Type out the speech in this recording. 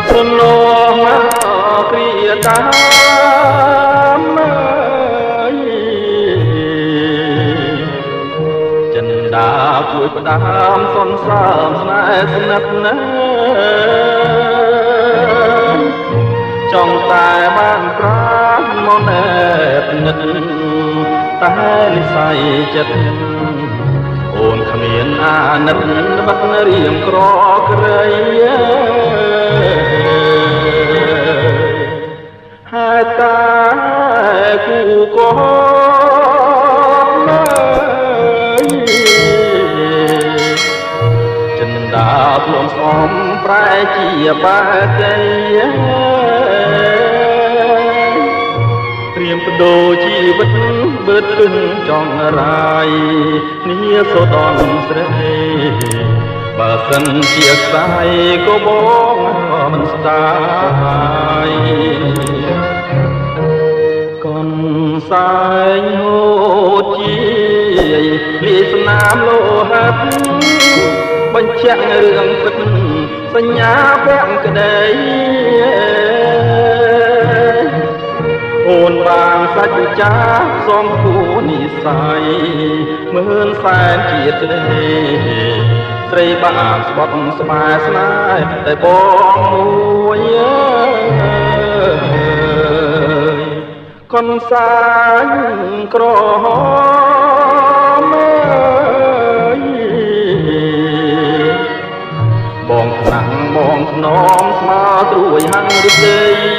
ព្រនមកគ្រាតាមចិនដា ជួយផ្ដាមសនសើមស្នេហ៍ស្និទ្ធណា ចង់តែបានប្រាជ្ញមកណែបនិត តែនិស័យចិត្តអូនគ្មានអាណិត បាត់រៀមក្រក្រៃ ហេតុតែគូកលើចិនដា ខ្លួនស្អំប្រែជាបាកី ត្រៀមបដូរជីវិត បឺតពឹងចង់រាយនីសូដនស្រី បើសិនជាខ្សែក៏បងមិនស្ដាយ កុនសែងហូតជាលីស្នាមលោហិត បញ្ជាក់រឿងពិតសញ្ញាពាក់ក្តី អូនបានសច្ចចាសំគូនិស័យ មឿនសែនជាតិក្តី ស្រីបានស្បត់ស្បែស្នេហ៍តែបងមួយកុនសាញក្រហមអើយ បងថ្នាំងបងថ្នមស្មើត្រួយហាំងឬទេ